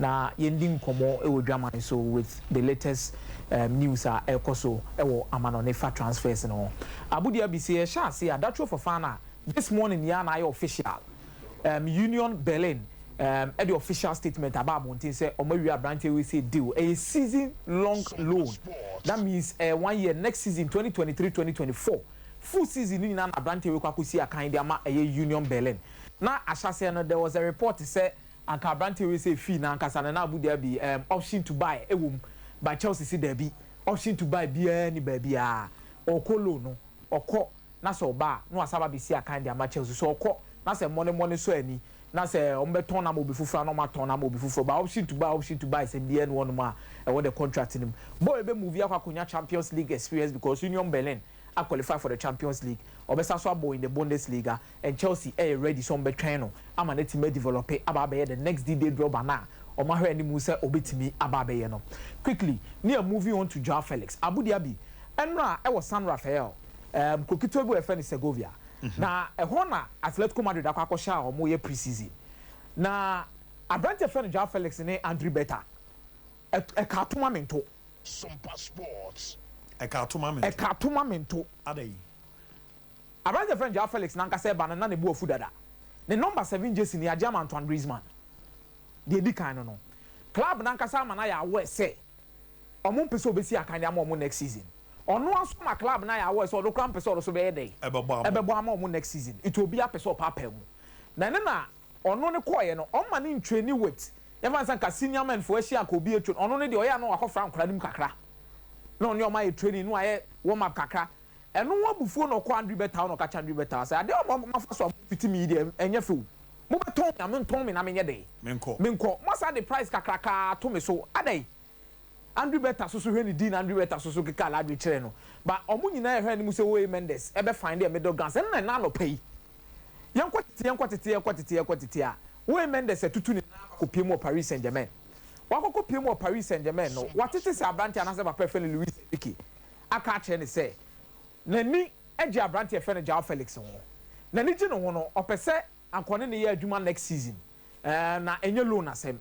Na yɛndi nkɔmmɔ wɔ dwaman so with the latest news a ɛkɔ so wɔ amanɔne fa transfers no ho. Abu Dhabi, sɛ yɛhyɛ ase a, Datro Fofana, this morning yɛ na ayɛ official. Union Berlin ɛde official statement aba abɔnten sɛ ɔmo awie aberanteɛ wei sɛ deal ɛyɛ season long loan. That means one year, next season, 2023-2024, full season ni nyinaa na aberanteɛ wei kɔ akɔsi akan de ama ɛyɛ Union Berlin. Na ahyɛseɛ no, there was a report sɛ anka aberanteɛ wei sɛ fee na ankasa na Abu Dhabi, option to buy ɛwɔ mu, but Chelsea si daabi, option to buy biara ni baabiara. Ɔkɔ loan no, ɔkɔ na sɛ ɔba na wasaba bɛsi akan de ama Chelsea. So ɔkɔ na sɛ mɔne mɔne so ani na sɛ ɔmo bɛtɔn na ama obi foforɔ na ɔmo atɔn na ama obi foforɔ, but option to buy sɛ biara ni wɔnom a ɛwɔ the contract no mu. Boy ebe move akɔ akɔnya Champions League experience because Union Berlin a qualify for the Champions League, ɔbɛsa so abɔ in the Bundesliga, and Chelsea ɛyɛ ready so ɔmo bɛtwɛn no ama ne team develop aba abɛyɛ the next Didier Drogba na ɔmo ahwɛ anim sɛ ɔbɛtumi aba abɛyɛ no quickly. Ne yɛ moving on to Joao Felix. Abu Dhabi, ɛnora ɛwɔ San Rafael, kokito bi wɔ ɛfɛ no Segovia, na ɛhɔ na Atletico Madrid akɔ akɔhyɛ a ɔmo yɛ pre-season, na aberante fɛ no Joao Felix ne Andrea Berta ɛka atoma mento. Sumpa Sports. Ɛka atoma me. Ɛka atoma mento. Adayi. Aberante fɛ no Joao Felix nankasa ɛba no na ne bu afu dada. Ne number 7 jersey ni agye ama Antoine Griezmann. Deɛ edi kan no, club nankasa ama na yɛ awɔ sɛ ɔmo mpɛ sɛ obesi akan de ama ɔmo next season. Ɔno aso ma club na yɛ awɔ sɛ ɔno kora mpɛ sɛ ɔno so bɛyɛ dɛ ɛbɛbɔ ama. Ɛbɛbɔ ama ɔmo next season. Nti obi apɛ sɛ ɔpaapaa mu na ɛne na ɔno ne kɔɔyɛ no, ɔma ne ntraining with yɛfa nsa nka senior men fo ahyia nka obi atwa. Ɔno ne deɛ ɔyɛ ano akɔfra nkora no mu kakra na ɔne ɔma yɛ training no, ayɛ warm up kakra. Ɛno ho abufuo na ɔkɔ Andrea Berta na ɔka kyerɛ Andrea Berta sɛ adeɛ ɔmo afa so a mo fiti mi yi deɛ, ɛnyɛ fɛw. Mo bɛ tɔn mi a, mo ntɔn mi na mi nyɛ dɛ. Menkɔ. Menkɔ. Mo asa de price kakraka to mi so adai. Andrea Berta soso hwɛ ne din na Andrea Berta soso keka aladwe kyerɛ no ba. Ɔmo nyinaa yɛ hwɛ anim sɛ Jorge Mendes ɛbɛ find their middle grounds. Ɛno na ɛna anɔpa yi yɛnkɔ tete, yɛnkɔ tete, yɛnkɔ tete, yɛnkɔ tete a Jorge Mendes ɛtutu ne nan akɔ pie mu wɔ Paris Saint Germain. Wakɔkɔ pie mu wɔ Paris Saint Germain no, watete sɛ aberante anaasɛ papa fɛ no Luis Enrique aka akyerɛ ne sɛ n'ani agye aberante fɛ no Joao Felix ho. N'ani gye ne ho no, ɔpɛ sɛ ankɔne ne yɛ adwuma next season, na ɛnyɛ loan asɛm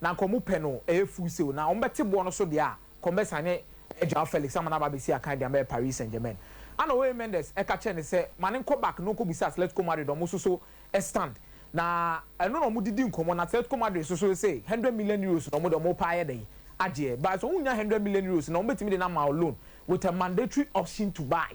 na nka ɔmo pɛ no ɛyɛ full sale na ɔmo bɛte boɔ no so deɛ a kɔmbɛsa ne Joao Felix ama n'aba abɛsi akan deɛ ama Paris Saint Germain. Ana Jorge Mendes ɛka kyerɛ ne sɛ ma ne nkɔ back na ɔnkɔ bisa Atletico Madrid. Ɔmo nso so stand na ɛno na ɔmo didi nkɔmɔ na Atletico Madrid soso sɛ €100 million na ɔmo de ɔmo pa ayɛ dɛ agyeɛ, but so ɔmo nya €100 million na ɔmo bɛtumi de na ma loan with a mandatory option to buy,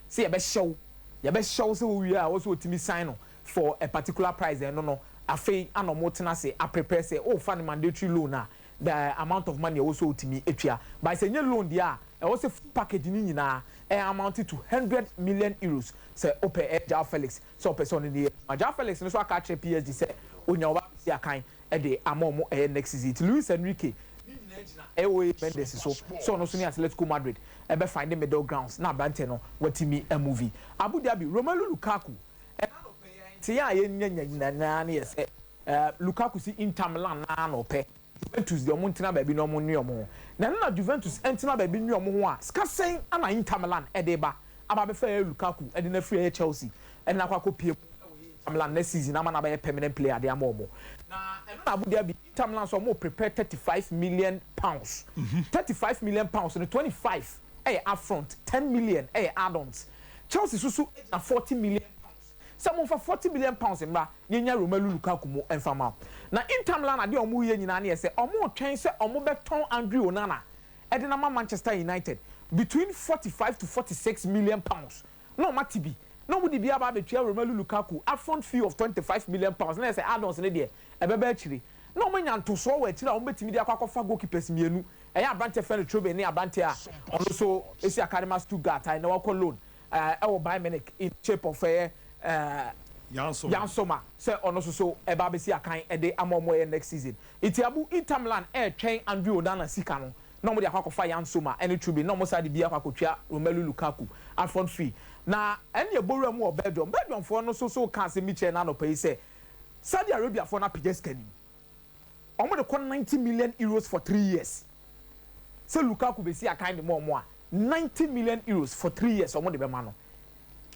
sɛ yɛbɛhyɛw sɛ wɔwie a wɔsɛ wɔtumi sign no for a particular price. Ɛno no afei ana ɔmo tena ase a prepare sɛ ɔfa ne mandatory loan a, the amount of money ɛwɔ so ɔtumi etua, but sɛ nye loan deɛ a, ɛwɔ sɛ full package ni nyinaa ɛyɛ amount to €100 million sɛ ɔpɛ ɛ Joao Felix, sɛ ɔpɛ sɛ ɔne ne yɛ ma. Joao Felix no so aka akyerɛ PSG sɛ onya ɔba bɛsi akan ɛde ama ɔmo ɛyɛ next season. Ti Luis Enrique ne nyinaa gyina ɛwɔ Mendes so so ɔno nso ne Atletico Madrid ɛbɛ find the middle grounds na aberante no watumi ɛmove. Abu Dhabi, Romelu Lukaku, ɛna ɔpɛ yɛn te yɛn a yɛnya nya nyinaa ne yɛ sɛ Lukaku si Inter Milan naa na ɔpɛ. Juventus deɛ, ɔmo ntena baabi na ɔmo nwe ɔmo ho na ɛno na Juventus ntena baabi nwe ɔmo ho a, sika sɛn ana Inter Milan ɛde ba aba abɛfɛ yɛ Lukaku ɛde na firi ɛyɛ Chelsea ɛde na akɔ akɔ pie mu ɛwɔ Inter Milan next season ama na abɛyɛ permanent player de ama ɔmo? Na ɛno na Abu Dhabi, Inter Milan so ɔmo prepare £35 million. £35 million no, 25 ɛyɛ upfront, 10 million ɛyɛ add-ons. Chelsea soso gyina £40 million sɛ momfa £40 million mmra na yɛnya Romelu Lukaku mu mfa ma. Na Inter Milan, adeɛ a ɔmo yɛ nyinaa ne yɛ sɛ ɔmo twɛn sɛ ɔmo bɛtɔn Andre Onana ɛde nama Manchester United between £45 to £46 million na ɔmo ate bi na ɔmo de bi aba abɛtua Romelu Lukaku upfront fee of £25 million, na yɛ sɛ add-ons ne deɛ ɛbɛbɛ akyire na ɔmo anya ntosoɔ wɔ akyire a ɔmo bɛtumi de akɔ akɔfa goalkeepers mmienu, ɛyɛ aberanteɛ fɛn no Trubin ne aberanteɛ a ɔno nso esi Academy Stuttgart a ɛna wakɔ loan ɛwɔ Bayern Munich in shape of ɛyɛ Yanso. Yann Sommer, sɛ ɔno nso so ɛba abɛsi akan ɛde ama ɔmo ɛyɛ next season. Eti abu, Inter Milan ɛɛtwɛn Andre Onana sika no na ɔmo de akɔ akɔfa Yann Sommer ɛne Trubin na ɔmo sa de bi akɔ akɔtua Romelu Lukaku upfront fee. Na ɛne ebowura mu wɔ Belgium, Belgium foɔ no nso so ka asɛm bi kyerɛ n'anɔpa yi sɛ Saudi Arabia foɔ no apagya sika nim, ɔmo de kɔ €90 million for 3 years sɛ Lukaku bɛsi akan de ma ɔmo a, €90 million for 3 years ɔmo de bɛma no.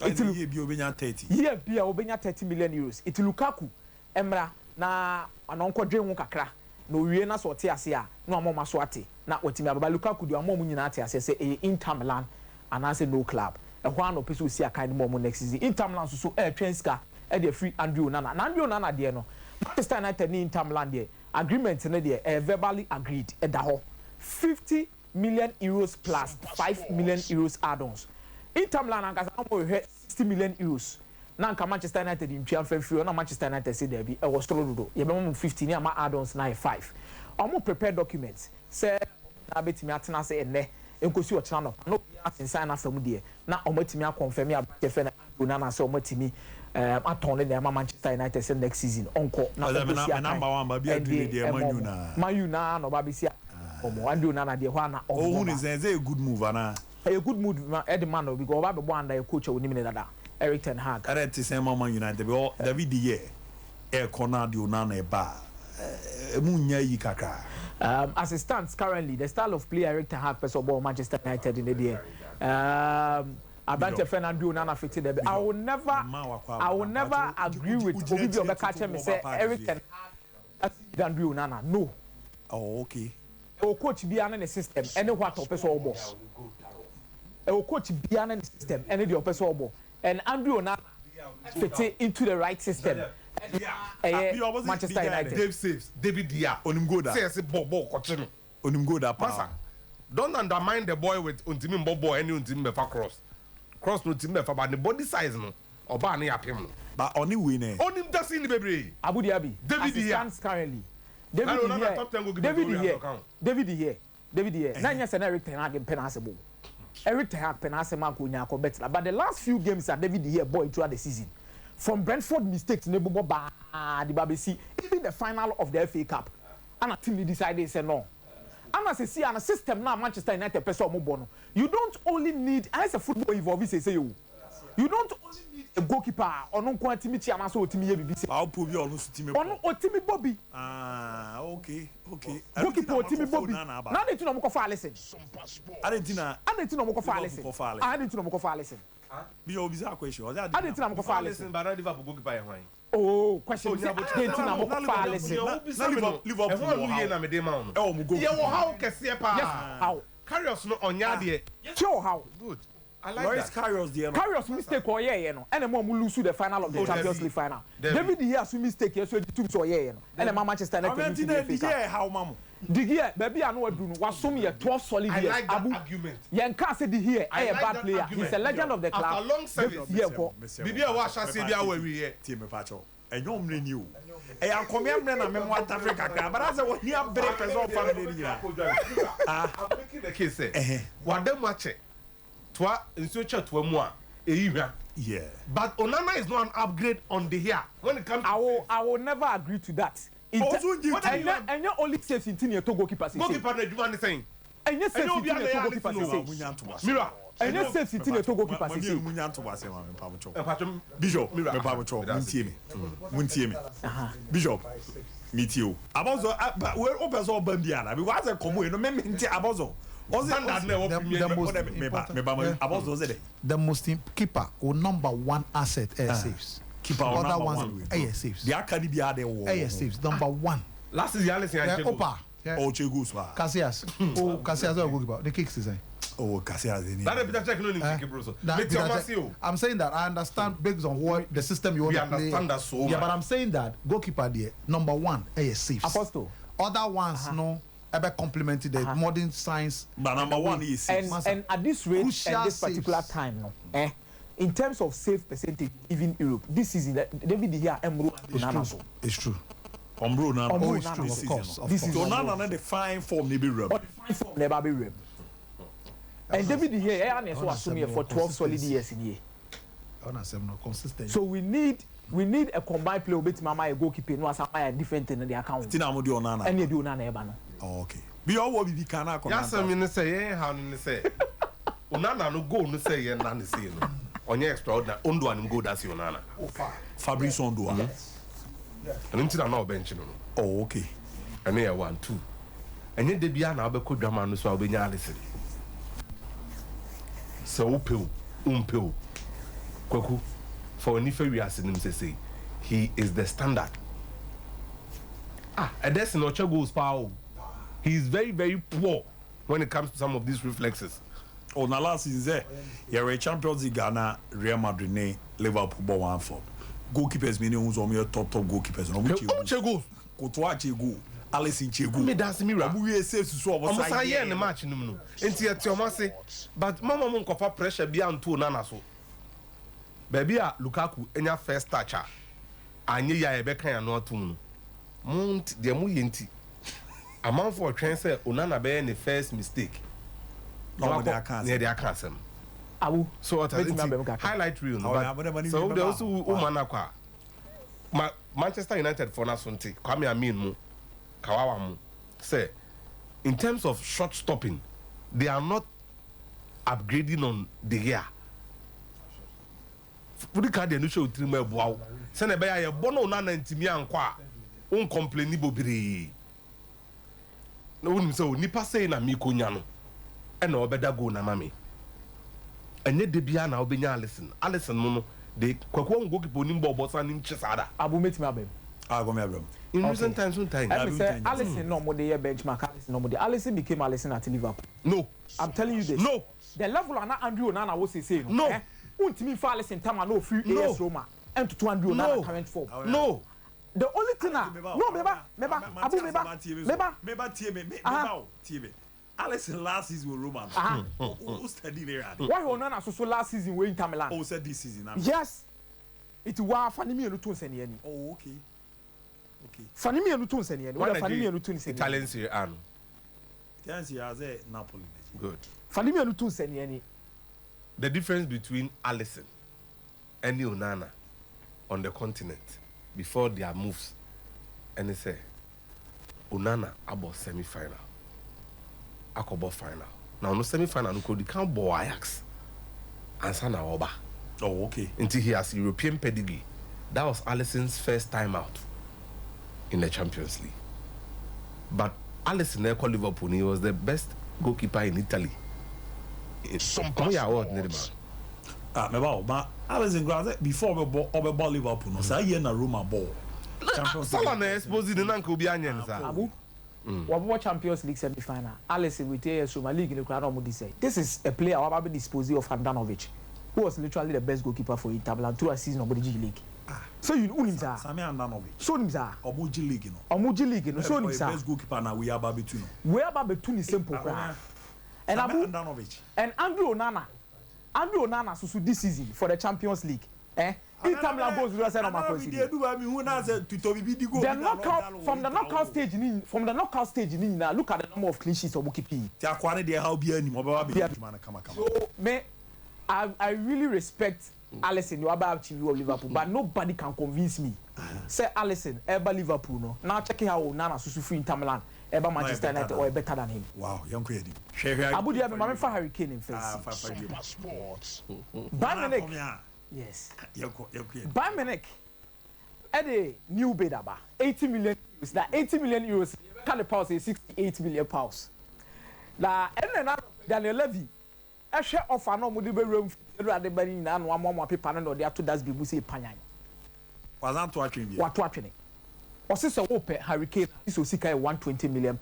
Ɛni yie bi obenya 30. Yie bi a obenya €30 million. Eti Lukaku mmra na ɔno nkɔdwe ho kakra. Na owie na sɛ ɔte ase a, na wama wɔn aso ate na watumi aba. But Lukaku deɛ, wama wɔn nyinaa ate aseɛ sɛ ɛyɛ Inter Milan anaasɛ no club. Ɛhɔ ara na ɔpɛ sɛ ɔsi akan no ma wɔn next season. Inter Milan nso so ɛretwɛn sika de afiri Andre Onana. Na Andre Onana deɛ no, Manchester United ne Inter Milan deɛ, agreement no deɛ, ɛyɛ verbally agreed, ɛda hɔ. €50 million plus €5 million add-ons. Inter Milan ankasa na wɔrehwɛ €60 million na anka Manchester United ntua mfa mfiri hɔ na Manchester United se daabi, ɛwɔ soro dodo, yɛbɛma mo 50 ne ama add-ons no ayɛ five. Wɔn prepare documents sɛ wɔn nyinaa bɛtumi atena ase ɛnnɛ nkosi ɔkyena anɔpa na obiara asensan n'afa mu deɛ na wɔatumi akɔnfɛme aberanteɛ fɛ no Andre Onana sɛ wɔatumi atɔn no de ama Manchester United sɛ next season ɔnkɔ na ɔnkɔsi akan ɛnde ɛma wɔn. Man U no ara na ɔba abɛsi akan wɔn. Andre Onana deɛ ɛhɔ ara na ɔbɔ ba. Ɛyɛ good move anaa? Ɛyɛ good move ma ɛde ma no because ɔba abɛbɔ under a coach a onim no dada, Erik ten Hag. Ɛna ɛte sɛn ma Man United because David de Gea ɛrekɔ na de Onana ɛba a, ɛmu nnya ayi kakra? As it stands currently, the style of play a Erik ten Hag pɛ sɛ ɔbɔ wɔ Manchester United no deɛ, aberanteɛ frɛ no Andre Onana fiti daabi. I will never, I will never agree with obi bi a ɔbɛka akyerɛ me sɛ Erik ten Hag doesn't need Andre Onana. No. Oh, okay. Ɛwɔ coach biara ne ne system ɛne what ɔpɛ sɛ ɔbɔ. Ɛwɔ coach biara ne ne system ɛne deɛ ɔpɛ sɛ ɔbɔ. And Andre Onana fit into the right system ɛna ɛyɛ Manchester United. Dave saves David De Gea. Onim goal da. Sɛ yɛse bɔ bɔɔl kɔkye no. Onim goal da paa. Masa, don't undermine the boy with ontimi mbɔ bɔɔl ɛne ontimi mbɛfa cross. Cross no otimi bɛfa but ne body size no ɔbaa no yɛ apem no. But ɔne wei nɛ. Onim dasi ne bebree. Abu Dhabi, David as De it Gea. stands currently, David De Gea, David De Gea, David De Gea, David De Gea, na ɛnyɛ sɛ na Erik ten Hag mpɛ n'asɛm o. Erik ten Hag pɛ n'asɛm anka onya akɔ bɛtena but the last few games a David De Gea bɔe throughout the season, from Brentford mistakes ne bobɔ baa de ba bɛsi even the final of the FA Cup, ana team no decidee sɛ no. Ana sɛsi a no system no a Manchester United pɛ sɛ ɔmo bɔ no, you don't only need, ayɛ sɛ football evolve seesei o. You don't only need a goalkeeper a ɔno nko ara tumi kye anaasɛ ɔtumi yɛ biribi sei. Ba wopɛ obi a ɔno nso tumi bɔ. Ɔno ɔtumi bɔ bi. Ah okay okay. Ɛno nti Goalkeeper na ɔtumi wɔakɔfa bɔ bi. Onana aba. Na adɛn nti na wɔkɔfa Alisson? Adɛn nti na Adɛn nti na wɔkɔfa Liverpool Alisson? kɔfa Alisson? Ah adɛn nti na wɔkɔfa Alisson? Bishop obisaa question ɔse adɛn Adɛn nti na nti na wɔkɔfa Alisson? Alisson ba na Liverpool goalkeeper yɛ hwan? Oh question bi sɛ adɛn nti na wɔkɔfa Alisson? Na Liverpool wɔ haw ɛwɔ wɔn goalkeeper. Yɛwɔ haw kɛseɛ paa. Yes haw. Karius no ɔnyɛ adeɛ. Kyɛ ɔhaw. Good. I like Loris that. Karius deɛ no. Karius mistake a ɔyɛɛyɛ no ɛna ɛma ɔmo lose the final of the Oh, Champions dabi. League final. Dabi. David De Gea so mistake yɛ so egye tum sɛ ɔyɛɛyɛ no ɛna ɛma Manchester United Ɔbɛn lose ti the na FA De Cup. Gea ɛhaw ma mo. De Gea baabi a na wadu no wasom yɛ 12 solid I years like that Abu argument. yɛn kaa sɛ De Gea I ɛyɛ like bad that player he's argument. a legend of the After club long service. David De Gea kɔ. Biribi a ɛwɔ ahyɛaseɛ biara wɔ awieɛ. Tie me pakyɛw. Ɛnyɛ ɔmmerɛ ni o. Ɛyɛ ankɔmea mmerɛ na memo atafere kakra. But asɛ w'ani abere pɛ sɛ ɔfa mmerɛ no nyinaa. Ah. I'm making the case sɛ wada mu akyɛ toa nsuo kyɛ toa mu a ɛyi hwa. Yeah. But Onana is not an upgrade on De Gea when it comes to I will saves. I will never agree to that. In Ɔso ngye What ti. do you ɛnyɛ ɛnyɛ only saves nti na yɛtɔ goalkeeper sese. Goalkeeper no adwuma ne sɛn? Ɛnyɛ saves Ɛnyɛ nti obiara na na yɛtɔ ɛyɛ goalkeeper Alisson o. sese. Munya ntoboase. Mira. Ɛnyɛ saves nti na yɛtɔ goalkeeper Mo sese. mmienu munya ntoboase ma me mpamokyɛw. Mpatwom. Bishop, Mira. me mpamokyɛw, muntie me. Muntie me. Bishop, metie o. Abɔzɔ, we wopɛ sɛ ɔba bi ana? Because asɛ kɔmɔ yi no me mente abɔzɔ. Ɔse Standard na ɛwɔ The, Premier the League. most Ɔdɛ me ba important, me ba ma yeah. abɔzɔ ɔse dɛ. The most keeper or number one asset ɛyɛ saves. Keeper or Other number ones one. ɛyɛ saves. Deɛ aka ni bi ade wɔ. Ɛyɛ saves number one. Last season Alisson Yeah, ankyɛ goal. Opa. Yeah. Ɔkyɛ goals wa. Casillas. Oh, Casillas oh goalkeeper. The kicks is eh. Oh, Casillas ni. That Peter Cech no nim kick bro so. That Mete Peter ɔmo Cech- ase o. I'm saying that I understand based on what the system you want We to play. understand that so Yeah, much. but I'm saying that goalkeeper there number one ɛyɛ saves. Apostle. Other ones no ɛbɛ complement the modern science. But number one is and saves. Masa. and at this rate Crucial and this particular saves. time no eh in terms of save percentage even Europe this season David De Gea ɛmro It's Onana true. so It's true. Ɔmbro na. Ɔmbro Oh, it's Onana. true. This Of season course. no. Of This course. So season. Onana na the fine form ne bi wura mu. ɔde fine form na ɛba abɛwura mu and David De Gea ɛyɛ ana ɛsɛ wasom yɛ for 12 solid years nie Ɔna asɛm no consistent. so we need a combined play obetumi ama yɛ goalkeeper no asa ama yɛ different thing de aka ho Ti na mo de Onana. ɛne ɛde Onana ɛba no Oh, okay. Bi ɔwɔ bibi kan na akɔ Yasɛm ne sɛ yɛn ha no ne sɛ Onana no goal no sɛ yɛn na ne sei no ɔnyɛ extraordinary Ondo anim goal da si Onana. Fabrice Ondoa. Ɛno nti na na ɔbɛnkye no no. Oh, okay. Ɛno yɛ one two. Ɛnyɛ de bia na wobɛkɔ dwama no so a wobɛnya Alisson. Sɛ wopɛ o, wompɛ o. Kwaku, fa w'ani fa wiase no mu sesei. He is the standard. Ah, Ederson ɔkyɛ goals paa o. He is very very poor when it comes to some of these reflexes. Oh, na last season sɛ yɛwɛ Champions League a na Real Madrid ne Liverpool bɔ wɔ Anfield. Goalkeepers mmienu ehu sɛ wɔn yɛ top top goalkeepers na wɔn kyɛ Ɔmo kyɛ goals. Courtois kyɛ goal, Alisson kyɛ goal. Me da ase, me wura. Wɔn wie saves so wɔn Ɔmo san san yɛɛ ne match no mu no. Nti yɛte ɔmo ase, but mama mo nkɔfa pressure bi anto Onana so. Baabi a Lukaku anya first touch a anyɛ yi a yɛbɛka yɛn ano atom no, mo nti deɛ moyɛ nti amanfoɔ twɛn sɛ Onana bɛyɛ ne first mistake na wɔn de aka na asɛm. Yɛde aka asɛm. Awo so ɔta bɛtumi abɛm nti kakra. Highlight reel no Awɔ, but abɔdɛ ma ne sɛ wie wo deɛ bɛba. wosi wo ma no akɔ a ma Manchester United fɔ no so nti Kwame Amin mu Kawawa mu sɛ in terms of shot stopping, they are not upgrading on De Gea. Wodi ka deɛ no hyɛ otiri mu ɛboa wo sɛnɛ ɛbɛyɛ a yɛbɔ no Onana ntumi ankɔ a wo ncomplaini bebree na wonim sɛ o nipa sei na mikonya no ɛna ɔbɛda goal na ma me. Ɛnyɛ de biara na wobɛnya Alisson. Alisson mu no de Kwaku ɔhu goalkeeper onim bɔɔl bɔ san nim kye saa da. Abu, mɛtumi abɛm. Ah, kɔmi abɛm. In recent times no time. Ɛmi sɛ Dabi. Alisson na ɔmo de yɛ benchmark. Alisson na ɔmo de Alisson became Alisson at Liverpool. No. I'm telling you this. No. The level ana Andre Onana wo sese no. No. Eh, wontumi nfa Alisson tama na ofiri No. AS Roma ɛntoto Andre Onana No. current form. No. The only thing a no, meba meba, Abu, meba meba. Meba, tie me, me Aha. meba o, tie me. Alisson last season with Roma Aha. no, o steady ne ade. Wahwɛ Onana soso last season wɔ Inter Milan. O sɛ this season na. Yes, iti waa fa ne mmienu to nsɛnniɛ ni. Oh, okay. Fa ne mmienu to nsɛnniɛ ni wọ́n fa ne mmienu to nsɛnniɛ ni. Italian Serie A no. Tiɛnsi yà sɛ Napoli n'akyi. Good. Fa ne mmienu to nsɛnniɛ ni. The difference between Alisson and Onana on the continent before their moves ɛne sɛ Onana abɔ semi final, akɔbɔ final, na ɔno semi final no kò di kan bɔ Ajax ansa na ɔba. Oh, okay. Nti he has European pedigree. That was Alisson's first time out in the Champions League, but Alisson ɛkɔ Liverpool, he was the best goalkeeper in Italy. Sompa Ɔmo yɛ award ne de ma. Sports. Ah, meba o, ma Alisson kura sɛ before ɔbɛbɔ Liverpool no, saa yɛ na Roma bɔ Champions Salah na expose ne nanka obi anyɛ ne saa. Abu, wɔbɔ Champions League semi final, Alisson with AS Roma, league ne kura na ɔmo di sɛ this is a player waba be dispose of Handanovic, who was literally the best goalkeeper for Inter Milan through a season ɔmo de gye league. So you unim saa. Sami Handanovic. So onim saa. Ɔmo gye league no. Ɔmo gye league no, so onim Ɔyɛ saa. best goalkeeper na wei aba abɛtu no. Wei aba bɛtu ne simple koraa and Sami Abu Handanovic. And Andre Onana soso this season for the Champions League, eh, Inter Milan goals do sɛ na ɔmo akɔ Deɛ eduba mi hu na sɛ tutɔ bibi di goal. The knockout, from the knockout stage ni, from the knockout stage ni nyinaa, look at the number of clean sheets ɔmo keep yi. Ti akwa ne deɛ ha obi anim ɔbɛba Bia- bɛ adwuma no kama kama. So me, I really respect Alisson the waba achieve of Liverpool, but nobody can convince me say Alisson ɛba Liverpool no now, check how Onana soso firi Inter Milan ɛba Manchester better United than- or better than him. Wow, yɛn kɔ yɛ di. Hwɛ hwɛ. Abu Dhabi, maame fa Harry Kane Ah, nfɛn fa si. fa game. Sompa Sports. Bayern Munich. Yes. Yes. Yɛn kɔ yɛn kɔ yɛ di. Bayern Munich ɛde new bid aba, €80 million, na €80 million ka ne pounds yɛ £68 million. Na ɛnna na Daniel Levy ɛhwɛ ɔfa na ɔmo de bɛwura mu ɛduru ade ba ne nyinaa na wamoamoa paper no na ɔde ato dustbin mu sɛ epanyan. Wazan to atwene bi. Wato atwene. Ɔsi sɛ wɔpɛ Harry Kane sɛ osika yɛ £120 million.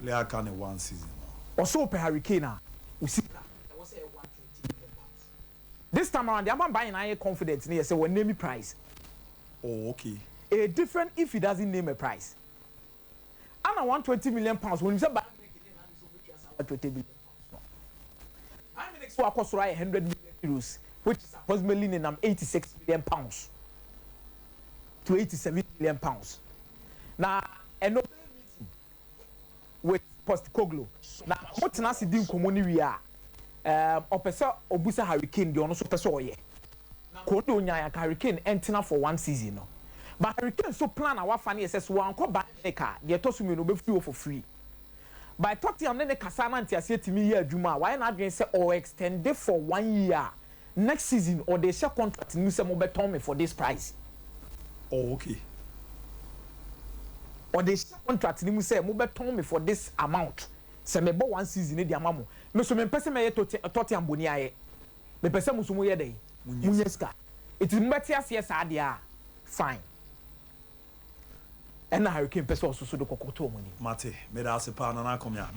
Player ka ne one season no. Ɔsɛ wɔpɛ Harry Kane a osika ɛwɔ sɛ yɛ £120 million. This time around, the ama Bayern ayɛ confident ne yɛ sɛ wɔn name price. Oh, okay. A different if he doesn't name a price ana £120 million wɔn sɛ Bayern Munich ne nan so betwa saa £120 million no. Bayern Munich so akɔ soro ayɛ €100 million, which is approximately nenam £86 million to £87 million. Na ɛno bɛyɛ meeting with Postecoglou na mo tena ase di nkɔmɔ ne wie a, ɔpɛ sɛ obusa Harry Kane deɛ ɔno nso pɛ sɛ ɔyɛ kò de onya yanka Harry Kane ɛntena for one season no. But Harry Kane so plan a wafa ne yɛ sɛ so wankɔ Bayern Munich a, deɛ ɛtɔ so mmienu obɛfiri hɔ for free. By Tottenham ne ne kasa na nteaseɛ tumi yɛ adwuma a wayɛ n'adwene sɛ ɔ extend for one year, next season ɔde hyɛ contract mu sɛ mobɛtɔn me for this price. Oh, okay. Ɔde hyɛ contract ni mu sɛ mobɛtɔn me for this amount sɛ mebɔ one season ne de ama mo. Me so mempɛ sɛ mɛyɛ Tottenham boni ayɛ, mepɛ sɛ mo so moyɛ dɛ munyɛ sika, eti mobɛte aseɛ saa deɛ a, fine. Ɛna Harry Kane pɛ sɛ ɔsoso de kɔkɔ to ɔmo anim. Mate, meda ase paa, Nana Akɔmia.